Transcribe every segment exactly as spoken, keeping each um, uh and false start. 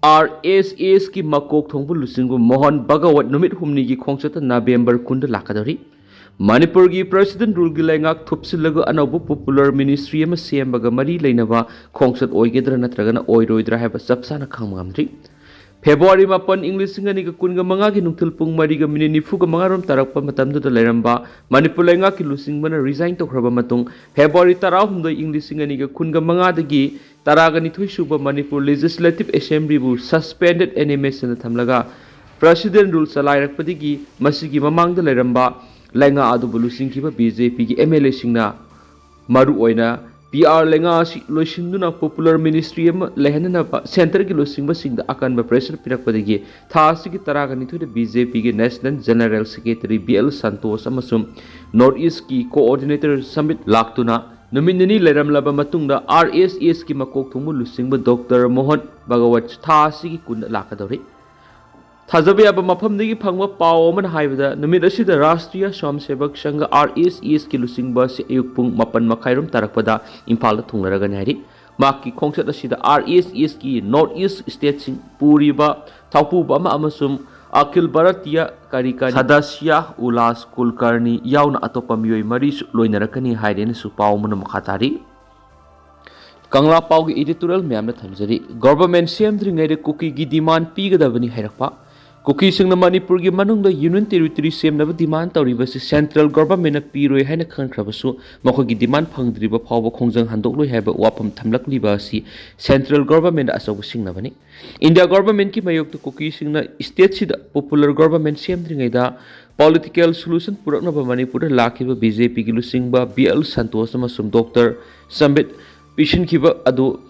R ꯑꯦꯁ ꯑꯦꯁꯀꯤ ꯃꯀꯣꯛ ꯊꯣꯡꯕ ꯂꯨꯆꯤꯡꯕ ꯃꯣꯍꯟ ꯚꯒꯋꯠ ꯅꯨꯃꯤꯠ ꯍꯨꯝꯅꯤꯒꯤ ꯈꯣꯡꯆꯠꯇ ꯅꯕꯦꯝꯕꯔ ꯀꯨꯟꯗ ꯂꯥꯛꯀꯗꯧꯔꯤ꯫ ꯃꯅꯤꯄꯨꯔꯒꯤ ꯄ꯭ꯔꯁꯤꯗꯦꯟ ꯔꯨꯜꯒꯤ ꯂꯩꯉꯥꯛ ꯊꯨꯞꯁꯤꯜꯂꯒ ꯑꯅꯧꯕ ꯄꯣꯄꯨꯂꯔ ꯃꯤꯅꯤꯁꯇ꯭ꯔꯤ ꯑꯃ ꯁꯦꯝꯕꯒ ꯃꯔꯤ ꯂꯩꯅꯕ ꯈꯣꯡꯆꯠ ꯑꯣꯏꯒꯗ꯭ꯔꯥ ꯅꯠꯇ꯭ꯔꯒꯅ ꯑꯣꯏꯔꯣꯏꯗ꯭ꯔꯥ ꯍꯥꯏꯕ ꯆꯞ ꯆꯥꯅ ꯈꯪꯕ ꯉꯝꯗ꯭ꯔꯤ꯫ ꯐꯦꯕ꯭ꯔꯨꯋꯥꯔꯤ ꯃꯥꯄꯟ, ꯏꯪ ꯂꯤꯁꯤꯡ ꯑꯅꯤꯒ ꯀꯨꯟꯒ ꯃꯉꯥꯒꯤ ꯅꯨꯡꯊꯤꯜ ꯄꯨꯡ ꯃꯔꯤꯒ ꯃꯤꯅꯤꯠ ꯅꯤꯐꯨꯒ ꯃꯉꯥꯔꯣꯝ ꯇꯥꯔꯛꯄ ꯃꯇꯝꯗꯨꯗ ꯂꯩꯔꯝꯕ ꯃꯅꯤꯄꯨꯔ ꯂꯩꯉꯥꯛꯀꯤ ꯂꯨꯆꯤꯡꯕꯅ ꯔꯤꯖꯥꯏꯟ ꯇꯧꯈ꯭ꯔꯕ ꯃꯇꯨꯡ, ꯐꯦꯕ꯭ꯔꯨꯋꯥꯔꯤ ꯇꯔꯥꯍꯨꯝꯗꯣꯏ, ꯏꯪ ꯂꯤꯁꯤꯡ ꯑꯅꯤꯒ ꯀꯨꯟꯒ ꯃꯉꯥꯗꯒꯤ ꯇꯔꯥꯒ ꯅꯤꯊꯣꯏ ꯁꯨꯕ ꯃꯅꯤꯄꯨꯔ ꯂꯦꯖꯤꯁꯂꯦꯇꯤꯚ ꯑꯦꯁꯦꯝꯕ꯭ꯂꯤꯕꯨ suspended animationꯗ ꯊꯝꯂꯒ ꯄ꯭ꯔꯁꯤꯗꯦꯟ ꯔꯨꯜ ꯆꯂꯥꯏꯔꯛꯄꯗꯒꯤ ꯃꯁꯤꯒꯤ ꯃꯃꯥꯡꯗ ꯂꯩꯔꯝꯕ ꯂꯩꯉꯥꯛ ꯑꯗꯨꯕꯨ ꯂꯨꯆꯤꯡꯈꯤꯕ ꯕꯤ ꯖꯦ ꯄꯤꯒꯤ ꯑꯦꯝ ꯑꯦꯜ ꯑꯦꯁꯤꯡꯅ, ꯃꯔꯨꯑꯣꯏꯅ ꯄꯤ ꯑꯥꯔ ꯂꯩꯉꯥꯛ ꯑꯁꯤ ꯂꯣꯏꯁꯤꯟꯗꯨꯅ ꯄꯣꯄꯨꯂꯔ ꯃꯤꯅꯤꯁꯇ꯭ꯔꯤ ꯑꯃ ꯂꯩꯍꯟꯅꯅꯕ ꯁꯦꯟꯇꯔꯒꯤ ꯂꯨꯆꯤꯡꯕꯁꯤꯡꯗ ꯑꯀꯟꯕ ꯄ꯭ꯔꯦꯁꯔ ꯄꯤꯔꯛꯄꯗꯒꯤ ꯊꯥ ꯑꯁꯤꯒꯤ ꯇꯔꯥꯒ ꯅꯤꯊꯣꯏꯗ ꯕꯤ ꯖꯦ ꯄꯤꯒꯤ national general secretary B L Santosh ꯑꯃꯁꯨꯡ ꯅꯣꯔꯠ ꯏꯁꯀꯤ ꯀꯣꯑꯣꯔꯗꯤꯅꯦꯇꯔ ꯁꯃꯤꯠ ꯂꯥꯛꯇꯨꯅ ꯅꯨꯃꯤꯠ ꯅꯤꯅꯤ ꯂꯩꯔꯝꯂꯕ ꯃꯇꯨꯡꯗ ꯑꯥꯔ ꯑꯦꯁ ꯑꯦꯁꯀꯤ ꯃꯀꯣꯛ ꯊꯣꯡꯕ ꯂꯨꯆꯤꯡꯕ ꯗꯣꯛꯇꯔ ꯃꯣꯍꯟ ꯚꯒꯋꯠ ꯊꯥ ꯑꯁꯤꯒꯤ ꯀꯨꯟꯗ ꯂꯥꯛꯀꯗꯧꯔꯤ꯫ ꯊꯥꯖꯕ ꯌꯥꯕ ꯃꯐꯝꯗꯒꯤ ꯐꯪꯕ ꯄꯥꯎ ꯑꯃꯅ ꯍꯥꯏꯕꯗ, ꯅꯨꯃꯤꯠ ꯑꯁꯤꯗ ꯔꯥꯁꯇ꯭ꯔꯤꯌꯥ ꯁ꯭ꯋꯥꯝ ꯁꯦꯕꯛ ꯁꯪꯘ, ꯑꯥꯔ ꯑꯦꯁ ꯑꯦꯁꯀꯤ ꯂꯨꯆꯤꯡꯕ ꯑꯁꯤ ꯑꯌꯨꯛ ꯄꯨꯡ ꯃꯥꯄꯟ ꯃꯈꯥꯏꯔꯣꯝ ꯇꯥꯔꯛꯄꯗ ꯏꯝꯐꯥꯜꯗ ꯊꯨꯡꯂꯔꯒꯅꯤ ꯍꯥꯏꯔꯤ꯫ ꯃꯍꯥꯛꯀꯤ ꯈꯣꯡꯆꯠ ꯑꯁꯤꯗ ꯑꯥꯔ ꯑꯦꯁ ꯑꯦꯁꯀꯤ ꯅꯣꯔꯠ ꯏꯁ ꯁ꯭ꯇꯦꯠꯁꯤꯡ ꯄꯨꯔꯤꯕ ꯊꯧꯄꯨꯕ ꯑꯃ ꯑꯃꯁꯨꯡ ꯑꯈꯤꯜ ꯚꯥꯔꯇꯤꯌ ꯀꯥꯔꯤꯀꯥꯔꯤ ꯁꯗꯁ꯭ꯌ ꯎꯂꯥꯁ ꯀꯨꯜꯀꯔꯅꯤ ꯌꯥꯎꯅ ꯑꯇꯣꯞꯄ ꯃꯤꯑꯣꯏ ꯃꯔꯤꯁꯨ ꯂꯣꯏꯅꯔꯛꯀꯅꯤ ꯍꯥꯏꯔꯦꯅꯁꯨ ꯄꯥꯎ ꯑꯃꯅ ꯃꯈꯥ ꯇꯥꯔꯤ꯫ ꯀꯪꯂꯥ ꯄꯥꯎꯒꯤ editorial ꯃꯌꯥꯝꯅ ꯊꯝꯖꯔꯤ꯫ Government ꯁꯦꯝꯗ꯭ꯔꯤꯉꯩꯗ ꯀꯨꯀꯤꯒꯤ demand ꯄꯤꯒꯗꯕꯅꯤ ꯍꯥꯏꯔꯛꯄ꯫ ꯀꯨꯀꯤꯁꯤꯡꯅ ꯃꯅꯤꯄꯨꯔꯒꯤ ꯃꯅꯨꯡꯗ union territory ꯁꯦꯝꯅꯕ demand ꯇꯧꯔꯤꯕꯁꯤ central governmentꯅ ꯄꯤꯔꯣꯏ ꯍꯥꯏꯅ ꯈꯪꯈ꯭ꯔꯕꯁꯨ, ꯃꯈꯣꯏꯒꯤ demand ꯐꯪꯗ꯭ꯔꯤꯕ ꯐꯥꯎꯕ ꯈꯣꯡꯖꯪ ꯍꯟꯗꯣꯛꯂꯣꯏ ꯍꯥꯏꯕ ꯋꯥꯐꯝ ꯊꯝꯂꯛꯂꯤꯕ ꯑꯁꯤ central governmentꯗ ꯑꯆꯧꯕ ꯁꯤꯡꯅꯕꯅꯤ꯫ ꯏꯟꯗꯤꯌꯥ governmentꯀꯤ ꯃꯥꯌꯣꯛꯇ ꯀꯨꯀꯤꯁꯤꯡꯅ stateꯁꯤꯗ popular government ꯁꯦꯝꯗ꯭ꯔꯤꯉꯩꯗ political solution ꯄꯨꯔꯛꯅꯕ ꯃꯅꯤꯄꯨꯔꯗ ꯂꯥꯛꯈꯤꯕ ꯕꯤ ꯖꯦ ꯄꯤꯒꯤ ꯂꯨꯆꯤꯡꯕ ꯕꯤ ꯑꯦꯜ ꯁꯟꯇꯣꯁ ꯑꯃꯁꯨꯡ ꯗꯣꯛꯇꯔ ꯁꯝꯕꯤꯠ ꯄꯤꯁꯤꯟꯈꯤꯕ ꯑꯗꯨ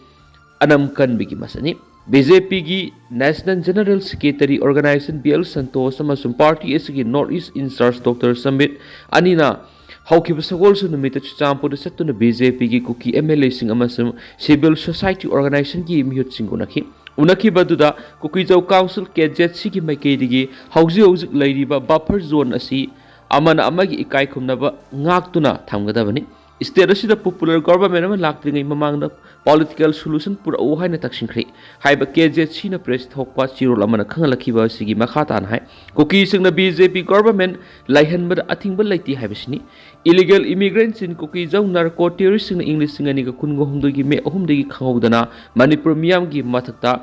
ꯑꯅꯝ ꯀꯟꯕꯒꯤ ꯃꯁꯛꯅꯤ꯫ ꯕꯤ ꯖꯦ ꯄꯤꯒꯤ National General Secretary Organization B L Santosh ꯑꯃꯁꯨꯡ party ꯑꯁꯤꯒꯤ North East in charge doctor Sambit ꯑꯅꯤꯅ ꯍꯧꯈꯤꯕ ꯁꯒꯣꯜꯁꯦꯟ ꯅꯨꯃꯤꯠꯇ ꯆꯨꯔꯆꯥꯟꯄꯨꯔꯗ ꯆꯠꯇꯨꯅ ꯕꯤ ꯖꯦ ꯄꯤꯒꯤ ꯀꯨꯀꯤ ꯑꯦꯝ ꯑꯦꯜ ꯑꯦꯁꯤꯡ ꯑꯃꯁꯨꯡ civil society organizationꯒꯤ ꯃꯤꯍꯨꯠꯁꯤꯡ ꯎꯅꯈꯤ꯫ ꯎꯅꯈꯤꯕ ꯑꯗꯨꯗ ꯀꯨꯀꯤꯖꯧ council, ꯀꯦ ꯖꯦꯠ ꯁꯤꯒꯤ ꯃꯥꯏꯀꯩꯗꯒꯤ ꯍꯧꯖꯤꯛ ꯍꯧꯖꯤꯛ ꯂꯩꯔꯤꯕ buffer zone ꯑꯁꯤ ꯑꯃꯅ ꯑꯃꯒꯤ ꯏꯀꯥꯏ ꯈꯨꯝꯅꯕ ꯉꯥꯛꯇꯨꯅ ꯊꯝꯒꯗꯕꯅꯤ꯫ state ꯑꯁꯤꯗ popular government ꯑꯃ ꯂꯥꯛꯇ꯭ꯔꯤꯉꯩ ꯃꯃꯥꯡꯗ political solution ꯄꯨꯔꯛꯎ ꯍꯥꯏꯅ ꯇꯛꯁꯤꯟꯈ꯭ꯔꯦ ꯍꯥꯏꯕ ꯀꯦ ꯖꯦꯠ ꯁꯤꯅ press ꯊꯣꯛꯄ ꯆꯦꯔꯣꯜ ꯑꯃꯅ ꯈꯪꯍꯜꯂꯛꯈꯤꯕ ꯑꯁꯤꯒꯤ ꯃꯈꯥ ꯇꯥꯅ ꯍꯥꯏ꯫ ꯀꯨꯀꯤꯁꯤꯡꯅ ꯕꯤ ꯖꯦ ꯄꯤ government ꯂꯩꯍꯟꯕꯗ ꯑꯊꯤꯡꯕ ꯂꯩꯇꯦ ꯍꯥꯏꯕꯁꯤꯅꯤ꯫ Illegal immigrants in ꯀꯨꯀꯤꯖꯧ narco terroristꯁꯤꯡꯅ ꯏꯪ ꯂꯤꯁꯤꯡ ꯑꯅꯤꯒ ꯀꯨꯟꯒ ꯍꯨꯝꯗꯣꯏꯒꯤ ꯃꯦ ꯑꯍꯨꯝꯗꯒꯤ ꯈꯪꯍꯧꯗꯅ ꯃꯅꯤꯄꯨꯔ ꯃꯤꯌꯥꯝꯒꯤ ꯃꯊꯛꯇ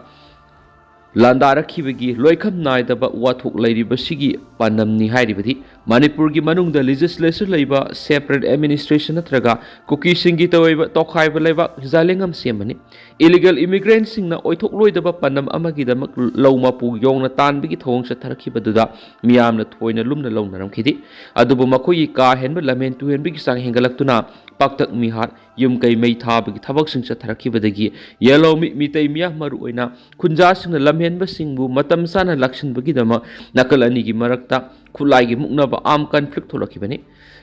ꯂꯥꯟꯗꯥꯔꯛꯈꯤꯕꯒꯤ ꯂꯣꯏꯈꯝ ꯅꯥꯏꯗꯕ ꯋꯥꯊꯣꯛ ꯂꯩꯔꯤꯕꯁꯤꯒꯤ ꯄꯥꯟꯗꯝꯅꯤ ꯍꯥꯏꯔꯤꯕꯗꯤ ꯃꯅꯤꯄꯨꯔꯒꯤ ꯃꯅꯨꯡꯗ legislature ꯂꯩꯕ separate administration ꯅꯠꯇ꯭ꯔꯒ ꯀꯨꯀꯤꯁꯤꯡꯒꯤ ꯇꯧꯔꯤꯕ ꯇꯣꯈꯥꯏꯕ ꯂꯩꯕꯥꯛ ꯍꯤꯖꯥꯂꯦꯡꯉꯝ ꯁꯦꯝꯕꯅꯤ꯫ Illegal immigrantꯁꯤꯡꯅ ꯑꯣꯏꯊꯣꯛꯂꯣꯏꯗꯕ ꯄꯥꯟꯗꯝ ꯑꯃꯒꯤꯗꯃꯛ ꯂꯧ ꯃꯄꯨ ꯌꯣꯡꯅ ꯇꯥꯟꯕꯒꯤ ꯊꯧꯑꯣꯡ ꯆꯠꯊꯔꯛꯈꯤꯕꯗꯨꯗ ꯃꯤꯌꯥꯝꯅ ꯊꯣꯏꯅ ꯂꯨꯝꯅ ꯂꯧꯅꯔꯝꯈꯤꯗꯦ꯫ ꯑꯗꯨꯕꯨ ꯃꯈꯣꯏꯒꯤ ꯀꯥ ꯍꯦꯟꯕ ꯂꯝꯍꯦꯟ ꯇꯨꯍꯦꯟꯕꯒꯤ ꯆꯥꯡ ꯍꯦꯟꯒꯠꯂꯛꯇꯨꯅ ꯄꯥꯛꯇꯛ ꯃꯤꯍꯥꯠ, ꯌꯨꯝ ꯀꯩ ꯃꯩ ꯊꯥꯕꯒꯤ ꯊꯕꯛꯁꯤꯡ ꯆꯠꯊꯔꯛꯈꯤꯕꯗꯒꯤ ꯌꯦꯜꯍꯧꯃꯤ ꯃꯤꯇꯩ ꯃꯤꯌꯥꯝ, ꯃꯔꯨꯑꯣꯏꯅ ꯈꯨꯟꯖꯥꯁꯤꯡꯅ ꯂꯝꯍꯦꯟꯕꯁꯤꯡꯕꯨ ꯃꯇꯝ ꯆꯥꯅ ꯂꯥꯛꯁꯤꯟꯕꯒꯤꯗꯃꯛ ꯅꯥꯀꯜ ꯑꯅꯤꯒꯤ ꯃꯔꯛꯇ ꯈꯨꯠꯂꯥꯏꯒꯤ ꯃꯨꯛꯅꯕ, armed conflict, ꯊꯣꯛꯂꯛꯈꯤꯕꯅꯤ꯫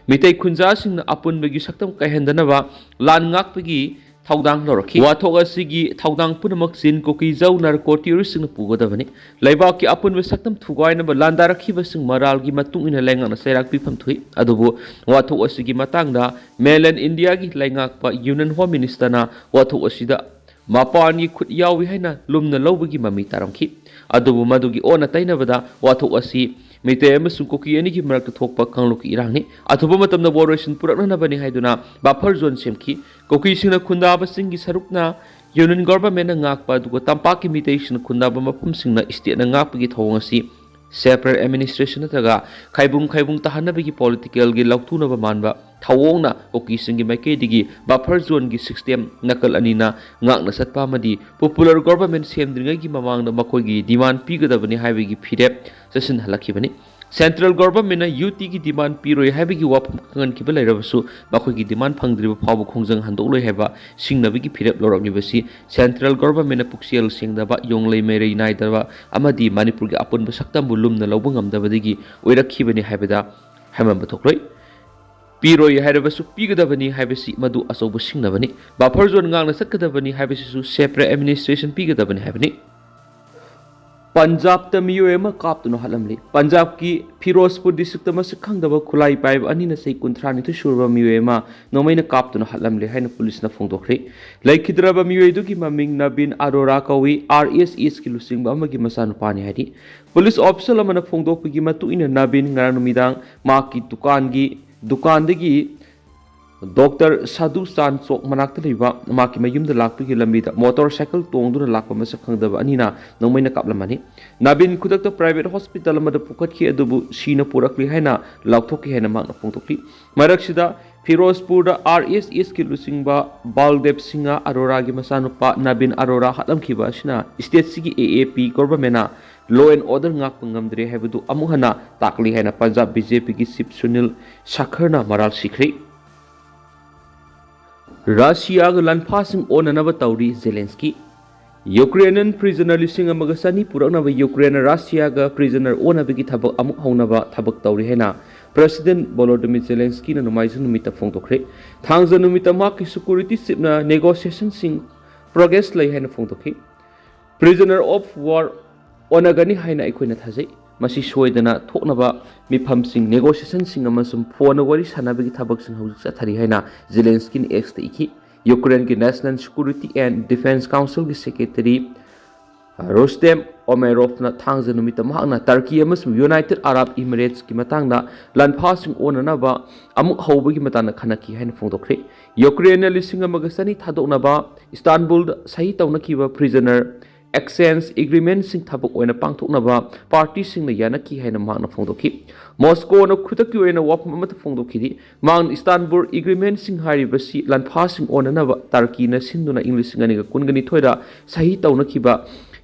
ꯃꯤꯇꯩ ꯈꯨꯟꯖꯥꯁꯤꯡꯅ ꯑꯄꯨꯟꯕꯒꯤ ꯁꯛꯇꯝ ꯀꯥꯏꯍꯟꯗꯅꯕ ꯂꯥꯟ ꯉꯥꯛꯄꯒꯤ ꯊꯧꯗꯥꯡ ꯂꯧꯔꯛꯈꯤ꯫ ꯋꯥꯊꯣꯛ ꯑꯁꯤꯒꯤ ꯊꯧꯗꯥꯡ ꯄꯨꯝꯅꯃꯛ ꯆꯤꯟ ꯀꯨꯀꯤꯖꯧ narco terroristꯁꯤꯡꯅ ꯄꯨꯒꯗꯕꯅꯤ꯫ ꯂꯩꯕꯥꯛꯀꯤ ꯑꯄꯨꯟꯕ ꯁꯛꯇꯝ ꯊꯨꯒꯥꯏꯅꯕ ꯂꯥꯟꯗꯥꯔꯛꯈꯤꯕꯁꯤꯡ ꯃꯔꯥꯜꯒꯤ ꯃꯇꯨꯡ ꯏꯟꯅ ꯂꯩꯉꯥꯛꯅ ꯆꯩꯔꯥꯛ ꯄꯤꯐꯝ ꯊꯣꯛꯏ꯫ ꯑꯗꯨꯕꯨ ꯋꯥꯊꯣꯛ ꯑꯁꯤꯒꯤ ꯃꯇꯥꯡꯗ mainland Indiaꯒꯤ ꯂꯩꯉꯥꯛꯄ Union Home Ministerꯅ ꯋꯥꯊꯣꯛ ꯑꯁꯤꯗ ꯃꯄꯥꯟꯒꯤ ꯈꯨꯠ ꯌꯥꯎꯏ ꯍꯥꯏꯅ ꯂꯨꯝꯅ ꯂꯧꯕꯒꯤ ꯃꯃꯤ ꯇꯥꯔꯝꯈꯤ꯫ ꯑꯗꯨꯕꯨ ꯃꯗꯨꯒꯤ ꯑꯣꯟꯅ ꯇꯩꯅꯕꯗ ꯋꯥꯊꯣꯛ ꯑꯁꯤ ꯃꯤꯇꯩ ꯑꯃꯁꯨꯡ ꯀꯨꯀꯤ ꯑꯅꯤꯒꯤ ꯃꯔꯛꯇ ꯊꯣꯛꯄ ꯀꯥꯡꯂꯨꯞꯀꯤ ꯏꯔꯥꯡꯅꯤ꯫ ꯑꯊꯨꯕ ꯃꯇꯝꯗ ꯋꯥꯔꯣꯏꯁꯤꯟ ꯄꯨꯔꯛꯅꯅꯕꯅꯤ ꯍꯥꯏꯗꯨꯅ buffer zone ꯁꯦꯝꯈꯤ꯫ ꯀꯨꯀꯤꯁꯤꯡꯅ ꯈꯨꯟꯗꯥꯕꯁꯤꯡꯒꯤ ꯁꯔꯨꯛꯅ Union Governmentꯅ ꯉꯥꯛꯄ, ꯑꯗꯨꯒ ꯇꯝꯄꯥꯛꯀꯤ ꯃꯤꯇꯩꯁꯤꯡꯅ ꯈꯨꯟꯗꯥꯕ ꯃꯐꯝꯁꯤꯡꯅ stateꯅ ꯉꯥꯛꯄꯒꯤ ꯊꯧꯑꯣꯡ ꯑꯁꯤ separate administration ꯅꯠꯇ꯭ꯔꯒ ꯈꯥꯏꯕꯨꯡ ꯈꯥꯏꯕꯨꯡ ꯇꯥꯍꯟꯅꯕꯒꯤ politicalꯒꯤ ꯂꯧꯊꯨꯅꯕ ꯃꯥꯟꯕ ꯊꯧꯑꯣꯡꯅ ꯀꯨꯀꯤꯁꯤꯡꯒꯤ ꯃꯥꯏꯀꯩꯗꯒꯤ buffer zoneꯒꯤ system ꯅꯥꯀꯜ ꯑꯅꯤꯅ ꯉꯥꯛꯅ ꯆꯠꯄ ꯑꯃꯗꯤ popular government ꯁꯦꯝꯗ꯭ꯔꯤꯉꯩꯒꯤ ꯃꯃꯥꯡꯗ ꯃꯈꯣꯏꯒꯤ demand ꯄꯤꯒꯗꯕꯅꯤ ꯍꯥꯏꯕꯒꯤ ꯐꯤꯔꯦꯞ ꯆꯠꯁꯤꯟꯍꯜꯂꯛꯈꯤꯕꯅꯤ꯫ Central Governmentꯅ UTꯒꯤ demand ꯄꯤꯔꯣꯏ ꯍꯥꯏꯕꯒꯤ ꯋꯥꯐꯝ ꯈꯪꯍꯟꯈꯤꯕ ꯂꯩꯔꯕꯁꯨ, ꯃꯈꯣꯏꯒꯤ demand ꯐꯪꯗ꯭ꯔꯤꯕ ꯐꯥꯎꯕ ꯈꯣꯡꯖꯪ ꯍꯟꯗꯣꯛꯂꯣꯏ ꯍꯥꯏꯕ ꯁꯤꯡꯅꯕꯒꯤ ꯐꯤꯔꯦꯞ ꯂꯧꯔꯛꯂꯤꯕꯁꯤ Central Governmentꯅ ꯄꯨꯛꯆꯦꯜ ꯁꯦꯡꯗꯕ, ꯌꯣꯡꯂꯩ ꯃꯩꯔꯩ ꯅꯥꯏꯗꯕ ꯑꯃꯗꯤ ꯃꯅꯤꯄꯨꯔꯒꯤ ꯑꯄꯨꯟꯕ ꯁꯛꯇꯝꯕꯨ ꯂꯨꯝꯅ ꯂꯧꯕ ꯉꯝꯗꯕꯗꯒꯤ ꯑꯣꯏꯔꯛꯈꯤꯕꯅꯤ ꯍꯥꯏꯕꯗ ꯍꯥꯏꯃꯟꯕ ꯊꯣꯛꯂꯣꯏ꯫ ꯄꯤꯔꯣꯏ ꯍꯥꯏꯔꯕꯁꯨ ꯄꯤꯒꯗꯕꯅꯤ ꯍꯥꯏꯕꯁꯤ ꯃꯗꯨ ꯑꯆꯧꯕ ꯁꯤꯡꯅꯕꯅꯤ꯫ Buffer zone ꯉꯥꯛꯅ ꯆꯠꯀꯗꯕꯅꯤ ꯍꯥꯏꯕꯁꯤꯁꯨ separate administration ꯄꯤꯒꯗꯕꯅꯤ ꯍꯥꯏꯕꯅꯤ꯫ ꯄꯟꯖꯥꯕꯇ ꯃꯤꯑꯣꯏ ꯑꯃ ꯀꯥꯞꯇꯨꯅ ꯍꯥꯠꯂꯝꯂꯤ꯫ ꯄꯟꯖꯥꯕꯀꯤ ꯐꯤꯔꯣꯖꯄꯨꯔ ꯗꯤꯁꯇ꯭ꯔꯤꯛꯇ ꯃꯁꯛ ꯈꯪꯗꯕ ꯈꯨꯠꯂꯥꯏ ꯄꯥꯏꯕ ꯑꯅꯤꯅ ꯆꯍꯤ ꯀꯨꯟꯊ꯭ꯔꯥ ꯅꯤꯊꯣꯏ ꯁꯨꯔꯕ ꯃꯤꯑꯣꯏ ꯑꯃ ꯅꯣꯡꯃꯩꯅ ꯀꯥꯞꯇꯨꯅ ꯍꯥꯠꯂꯝꯂꯦ ꯍꯥꯏꯅ ꯄꯨꯂꯤꯁꯅ ꯐꯣꯡꯗꯣꯛꯈ꯭ꯔꯦ꯫ ꯂꯩꯈꯤꯗ꯭ꯔꯕ ꯃꯤꯑꯣꯏ ꯑꯗꯨꯒꯤ ꯃꯃꯤꯡ ꯅꯕꯤꯟ ꯑꯔꯣꯔꯥ ꯀꯧꯏ, ꯑꯥꯔ ꯑꯦꯁ ꯑꯦꯁꯀꯤ ꯂꯨꯆꯤꯡꯕ ꯑꯃꯒꯤ ꯃꯆꯥꯅꯨꯄꯥꯅꯤ ꯍꯥꯏꯔꯤ꯫ ꯄꯨꯂꯤꯁ ꯑꯣꯐꯤꯁꯤꯌꯦꯜ ꯑꯃꯅ ꯐꯣꯡꯗꯣꯛꯄꯒꯤ ꯃꯇꯨꯡ ꯏꯟꯅ ꯅꯕꯤꯟ ꯉꯔꯥꯡ ꯅꯨꯃꯤꯗꯥꯡ ꯃꯍꯥꯛꯀꯤ ꯗꯨꯀꯥꯟꯒꯤ ꯗꯨꯀꯥꯟꯗꯒꯤ ꯗꯣꯛꯇꯔ ꯁꯥꯙꯨ ꯆꯥꯟ ꯆꯣꯛ ꯃꯅꯥꯛꯇ ꯂꯩꯕ ꯃꯍꯥꯛꯀꯤ ꯃꯌꯨꯝꯗ ꯂꯥꯛꯄꯒꯤ ꯂꯝꯕꯤꯗ ꯃꯣꯇꯣꯔ ꯁꯥꯏꯀꯜ ꯇꯣꯡꯗꯨꯅ ꯂꯥꯛꯄ ꯃꯁꯛ ꯈꯪꯗꯕ ꯑꯅꯤꯅ ꯅꯣꯡꯃꯩꯅ ꯀꯥꯞꯂꯝꯃꯅꯤ꯫ ꯅꯕꯤꯟ ꯈꯨꯗꯛꯇ ꯄ꯭ꯔꯥꯏꯚꯦꯠ ꯍꯣꯁꯄꯤꯇꯥꯜ ꯑꯃꯗ ꯄꯨꯈꯠꯈꯤ, ꯑꯗꯨꯕꯨ ꯁꯤꯅ ꯄꯨꯔꯛꯂꯤ ꯍꯥꯏꯅ ꯂꯥꯎꯊꯣꯛꯈꯤ ꯍꯥꯏꯅ ꯃꯍꯥꯛꯅ ꯐꯣꯡꯗꯣꯛꯈꯤ꯫ ꯃꯔꯛꯁꯤꯗ ꯐꯤꯔꯣꯖꯄꯨꯔꯗ ꯑꯥꯔ ꯑꯦꯁ ꯑꯦꯁꯀꯤ ꯂꯨꯆꯤꯡꯕ ꯕꯥꯜꯗꯦꯕ ꯁꯤꯡꯍ ꯑꯔꯣꯔꯥꯒꯤ ꯃꯆꯥꯅꯨꯄꯥ ꯅꯕꯤꯟ ꯑꯔꯣꯔꯥ ꯍꯥꯠꯂꯝꯈꯤꯕ ꯑꯁꯤꯅ ꯁ꯭ꯇꯦꯠꯁꯤꯒꯤ ꯑꯦ ꯑꯦ ꯄꯤ ꯒꯣꯚꯔꯟꯃꯦꯟꯅ ꯂꯣ ꯑꯦꯟ ꯑꯣꯔꯗꯔ ꯉꯥꯛꯄ ꯉꯝꯗ꯭ꯔꯦ ꯍꯥꯏꯕꯗꯨ ꯑꯃꯨꯛ ꯍꯟꯅ ꯇꯥꯛꯂꯤ ꯍꯥꯏꯅ ꯄꯟꯖꯥꯕ ꯕꯤ ꯖꯦ ꯄꯤꯒꯤ ꯆꯤꯐ ꯁꯨꯅꯤꯜ ꯁꯈꯔꯅ ꯃꯔꯥꯜ ꯁꯤꯈ꯭ꯔꯦ꯫ ꯔꯁꯤꯌꯥꯒ ꯂꯥꯟꯐꯥꯁꯤꯡ ꯑꯣꯟꯅꯅꯕ ꯇꯧꯔꯤ ꯖꯦꯂꯦꯟꯁꯀꯤ꯫ ꯌꯨꯀ꯭ꯔꯦꯅꯤꯌꯟ ꯄ꯭ꯔꯤꯖꯅꯔ ꯂꯤꯁꯤꯡ ꯑꯃꯒ ꯆꯅꯤ ꯄꯨꯔꯛꯅꯕ ꯌꯨꯀ꯭ꯔꯦꯟꯅ ꯔꯁꯤꯌꯥꯒ ꯄ꯭ꯔꯤꯖꯅꯔ ꯑꯣꯟꯅꯕꯒꯤ ꯊꯕꯛ ꯑꯃꯨꯛ ꯍꯧꯅꯕ ꯊꯕꯛ ꯇꯧꯔꯤ ꯍꯥꯏꯅ ꯄ꯭ꯔꯦꯁꯤꯗꯦꯟꯠ ꯚꯣꯂꯣꯗꯤꯃꯤꯔ ꯖꯦꯂꯦꯟꯁꯀꯤꯅ ꯅꯣꯡꯃꯥꯏꯖꯤꯡ ꯅꯨꯃꯤꯠꯇ ꯐꯣꯡꯗꯣꯛꯈ꯭ꯔꯦ꯫ ꯊꯥꯡꯖ ꯅꯨꯃꯤꯠꯇ ꯃꯍꯥꯛꯀꯤ ꯁꯦꯀ꯭ꯌꯨꯔꯤꯇꯤ ꯆꯤꯐꯅ ꯅꯦꯒꯣꯁꯤꯌꯦꯁꯟꯁꯤꯡ ꯄ꯭ꯔꯣꯒ꯭ꯔꯦꯁ ꯂꯩ ꯍꯥꯏꯅ ꯐꯣꯡꯗꯣꯛꯈꯤ꯫ ꯄ꯭ꯔꯤꯖꯅꯔ ꯑꯣꯐ ꯋꯥꯔ ꯑꯣꯟꯅꯒꯅꯤ ꯍꯥꯏꯅ ꯑꯩꯈꯣꯏꯅ ꯊꯥꯖꯩ꯫ ꯃꯁꯤ ꯁꯣꯏꯗꯅ ꯊꯣꯛꯅꯕ ꯃꯤꯐꯝꯁꯤꯡ, ꯅꯦꯒꯣꯁꯤꯌꯦꯁꯟꯁꯤꯡ ꯑꯃꯁꯨꯡ ꯐꯣꯟꯗ ꯋꯥꯔꯤ ꯁꯥꯟꯅꯕꯒꯤ ꯊꯕꯛꯁꯤꯡ ꯍꯧꯖꯤꯛ ꯆꯠꯊꯔꯤ ꯍꯥꯏꯅ ꯖꯦꯂꯦꯟꯁꯀꯤꯅ ꯑꯦꯛꯁꯇ ꯏꯈꯤ꯫ ꯌꯨꯀ꯭ꯔꯦꯟꯒꯤ ꯅꯦꯁꯅꯦꯜ ꯁꯦꯀ꯭ꯌꯨꯔꯤꯇꯤ ꯑꯦꯟ ꯗꯤꯐꯦꯟꯁ ꯀꯥꯎꯟꯁꯤꯜꯒꯤ ꯁꯦꯀ꯭ꯔꯦꯇꯔꯤ ꯔꯨꯁꯇꯦꯝ ꯑꯣꯃꯦꯔꯣꯐꯅ ꯊꯥꯡꯖ ꯅꯨꯃꯤꯠꯇ ꯃꯍꯥꯛꯅ ꯇꯔꯀꯤ ꯑꯃꯁꯨꯡ ꯌꯨꯅꯥꯏꯇꯦꯗ ꯑꯔꯥꯕ ꯏꯃꯤꯔꯦꯠꯁꯀꯤ ꯃꯇꯥꯡꯗ ꯂꯥꯟꯐꯥꯁꯤꯡ ꯑꯣꯟꯅꯅꯕ ꯑꯃꯨꯛ ꯍꯧꯕꯒꯤ ꯃꯇꯥꯡꯗ ꯈꯟꯅꯈꯤ ꯍꯥꯏꯅ ꯐꯣꯡꯗꯣꯛꯈ꯭ꯔꯦ꯫ ꯌꯨꯀ꯭ꯔꯦꯟꯅ ꯂꯤꯁꯤꯡ ꯑꯃꯒ ꯆꯅꯤ ꯊꯥꯗꯣꯛꯅꯕ ꯏꯁꯇꯥꯟꯕꯨꯜꯗ ꯁꯍꯤ ꯇꯧꯅꯈꯤꯕ ꯄ꯭ꯔꯤꯖꯅꯔ ꯑꯦꯛꯁꯆꯦꯟꯖ ꯑꯦꯒ꯭ꯔꯤꯃꯦꯟꯠꯁꯤꯡ ꯊꯕꯛ ꯑꯣꯏꯅ ꯄꯥꯡꯊꯣꯛꯅꯕ ꯄꯥꯔꯇꯤꯁꯤꯡꯅ ꯌꯥꯅꯈꯤ ꯍꯥꯏꯅ ꯃꯍꯥꯛꯅ ꯐꯣꯡꯗꯣꯛꯈꯤ꯫ ꯃꯣꯁꯀꯣꯅ ꯈꯨꯗꯛꯀꯤ ꯑꯣꯏꯅ ꯋꯥꯐꯝ ꯑꯃꯠꯇ ꯐꯣꯡꯗꯣꯛꯈꯤꯗꯦ꯫ ꯃꯍꯥꯛꯅ ꯏꯁꯇꯥꯟꯕꯨꯜ ꯑꯦꯒ꯭ꯔꯤꯃꯦꯟꯠꯁꯤꯡ ꯍꯥꯏꯔꯤꯕꯁꯤ ꯂꯥꯟꯐꯥꯁꯤꯡ ꯑꯣꯟꯅꯅꯕ ꯇꯔꯀꯤꯅ ꯁꯤꯟꯗꯨꯅ ꯏꯪ ꯂꯤꯁꯤꯡ ꯑꯅꯤꯒ ꯀꯨꯟꯒ ꯅꯤꯊꯣꯏꯗ ꯁꯍꯤ ꯇꯧꯅꯈꯤꯕ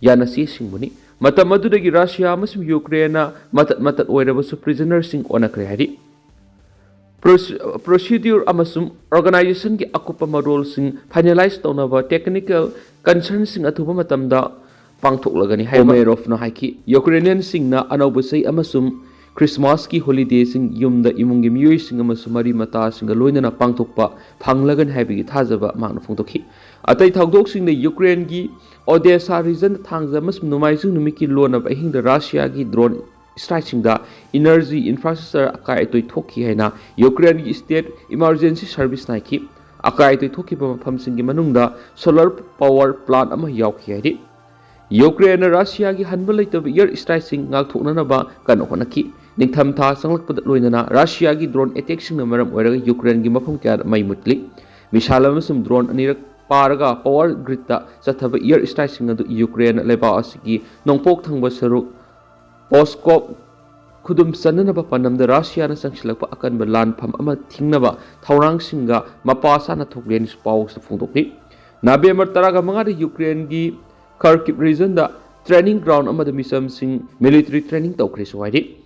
ꯌꯥꯅꯆꯦꯁꯤꯡꯕꯨꯅꯤ꯫ ꯃꯇꯝ ꯑꯗꯨꯗꯒꯤ ꯔꯁꯤꯌꯥ ꯑꯃꯁꯨꯡ ꯌꯨꯀ꯭ꯔꯦꯟꯅ ꯃꯇꯠ ꯃꯇꯠ ꯑꯣꯏꯔꯕꯁꯨ ꯄ꯭ꯔꯤꯖꯅꯔꯁꯤꯡ ꯑꯣꯟꯅꯈ꯭ꯔꯦ ꯍꯥꯏꯔꯤ꯫ ꯄ꯭ꯔꯣꯁꯤ-, ꯄ꯭ꯔꯣꯁꯤꯗ꯭ꯌꯨꯔ ꯑꯃꯁꯨꯡ ꯑꯣꯔꯒꯅꯥꯏꯖꯦꯁꯟꯒꯤ ꯑꯀꯨꯞꯄ ꯃꯔꯣꯜꯁꯤꯡ ꯐꯥꯏꯅꯦꯂꯥꯏꯖ ꯇꯧꯅꯕ ꯇꯦꯛꯅꯤꯀꯦꯜ ꯀꯟꯁꯔꯟꯁꯤꯡ ꯑꯊꯨꯕ ꯃꯇꯝꯗ ꯄꯥꯡꯊꯣꯛꯂꯒꯅꯤ ꯍꯥꯏꯕ ꯑꯣꯃꯦꯔꯣꯐꯅ ꯍꯥꯏꯈꯤ꯫ ꯌꯨꯀ꯭ꯔꯦꯅꯤꯌꯟꯁꯤꯡꯅ ꯑꯅꯧꯕ ꯆꯍꯤ ꯑꯃꯁꯨꯡ ꯈ꯭ꯔꯤꯁꯃꯥꯁꯀꯤ ꯍꯣꯂꯤꯗꯦꯁꯤꯡ ꯌꯨꯝꯗ ꯏꯃꯨꯡꯒꯤ ꯃꯤꯑꯣꯏꯁꯤꯡ ꯑꯃꯁꯨꯡ ꯃꯔꯤ ꯃꯇꯥꯁꯤꯡꯒ ꯂꯣꯏꯅꯅ ꯄꯥꯡꯊꯣꯛꯄ ꯐꯪꯂꯒꯅꯤ ꯍꯥꯏꯕꯒꯤ ꯊꯥꯖꯕ ꯃꯍꯥꯛꯅ ꯐꯣꯡꯗꯣꯛꯈꯤ꯫ ꯑꯇꯩ ꯊꯧꯗꯣꯛꯁꯤꯡꯗ ꯌꯨꯀ꯭ꯔꯦꯟꯒꯤ ꯑꯣꯗꯦꯁꯥ ꯔꯤꯖꯟꯗ ꯊꯥꯡꯖ ꯑꯃꯁꯨꯡ ꯅꯣꯡꯃꯥꯏꯖꯤꯡ ꯅꯨꯃꯤꯠꯀꯤ ꯂꯣꯟꯅꯕ ꯑꯍꯤꯡꯗ ꯔꯁꯤꯌꯥꯒꯤ ꯗ꯭ꯔꯣꯟ ꯏꯁꯇ꯭ꯔꯥꯏꯛꯁꯤꯡꯗ ꯏꯅꯔꯖꯤ ꯏꯟꯐ꯭ꯔꯥꯁ꯭ꯇ꯭ꯔꯛꯆꯔ ꯑꯀꯥꯏ ꯑꯇꯣꯏ ꯊꯣꯛꯈꯤ ꯍꯥꯏꯅ ꯌꯨꯀ꯭ꯔꯦꯟꯒꯤ ꯁ꯭ꯇꯦꯠ ꯏꯃꯔꯖꯦꯟꯁꯤ ꯁꯔꯚꯤꯁꯅ ꯍꯥꯏꯈꯤ꯫ ꯑꯀꯥꯏ ꯑꯇꯣꯏ ꯊꯣꯛꯈꯤꯕ ꯃꯐꯝꯁꯤꯡꯒꯤ ꯃꯅꯨꯡꯗ ꯁꯣꯂꯔ ꯄꯥꯋꯔ ꯄ꯭ꯂꯥꯟ ꯑꯃ ꯌꯥꯎꯈꯤ ꯍꯥꯏꯔꯤ꯫ ꯌꯨꯀ꯭ꯔꯦꯟꯅ ꯔꯁꯤꯌꯥꯒꯤ ꯍꯟꯕ ꯂꯩꯇꯕ ꯏꯌꯔ ꯏꯁꯇ꯭ꯔꯥꯏꯛꯁꯤꯡ ꯉꯥꯛꯊꯣꯛꯅꯅꯕ ꯀꯟꯅ ꯍꯣꯠꯅꯈꯤ꯫ ꯅꯤꯡꯊꯝꯊꯥ ꯆꯪꯂꯛꯄꯗ ꯂꯣꯏꯅꯅ ꯔꯁꯤꯌꯥꯒꯤ ꯗ꯭ꯔꯣꯟ ꯑꯦꯇꯦꯛꯁꯤꯡꯅ ꯃꯔꯝ ꯑꯣꯏꯔꯒ ꯌꯨꯀ꯭ꯔꯦꯟꯒꯤ ꯃꯐꯝ ꯀꯌꯥꯗ ꯃꯩ ꯃꯨꯠꯂꯤ꯫ ꯃꯤꯁꯥꯏꯜ ꯑꯃꯁꯨꯡ ꯗ꯭ꯔꯣꯟ ꯑꯅꯤꯔꯛ ꯄꯥꯔꯒ ꯄꯥꯋꯔ ꯒ꯭ꯔꯤꯗꯇ ꯆꯠꯊꯕ ꯏꯌꯔ ꯏꯁꯇ꯭ꯔꯥꯏꯛꯁꯤꯡ ꯑꯗꯨ ꯌꯨꯀ꯭ꯔꯦꯟꯅ ꯂꯩꯕꯥꯛ ꯑꯁꯤꯒꯤ ꯅꯣꯡꯄꯣꯛ ꯊꯪꯕ ꯁꯔꯨꯛ ꯄꯣꯁꯀꯣꯞ ꯈꯨꯗꯨꯝ ꯆꯟꯅꯅꯕ ꯄꯥꯟꯗꯝꯗ ꯔꯁꯤꯌꯥꯅ ꯆꯪꯁꯤꯜꯂꯛꯄ ꯑꯀꯟꯕ ꯂꯥꯟꯐꯝ ꯑꯃ ꯊꯤꯡꯅꯕ ꯊꯧꯔꯥꯡꯁꯤꯡꯒ ꯃꯄꯥ ꯆꯥꯅ ꯊꯣꯛꯂꯦꯅꯁꯨ ꯄꯥꯎꯁꯤꯗ ꯐꯣꯡꯗꯣꯛꯂꯤ꯫ ꯅꯕꯦꯝꯕꯔ ꯇꯔꯥꯒ ꯃꯉꯥꯗ ꯌꯨꯀ꯭ꯔꯦꯟꯒꯤ ꯈꯔꯀꯤꯞ ꯔꯤꯖꯟꯗ ꯇ꯭ꯔꯦꯅꯤꯡ ꯒ꯭ꯔꯥꯎꯟ ꯑꯃꯗ ꯃꯤꯆꯝꯁꯤꯡ ꯃꯤꯂꯤꯇꯔꯤ ꯇ꯭ꯔꯦꯅꯤꯡ ꯇꯧꯈ꯭ꯔꯦꯁꯨ ꯍꯥꯏꯔꯤ꯫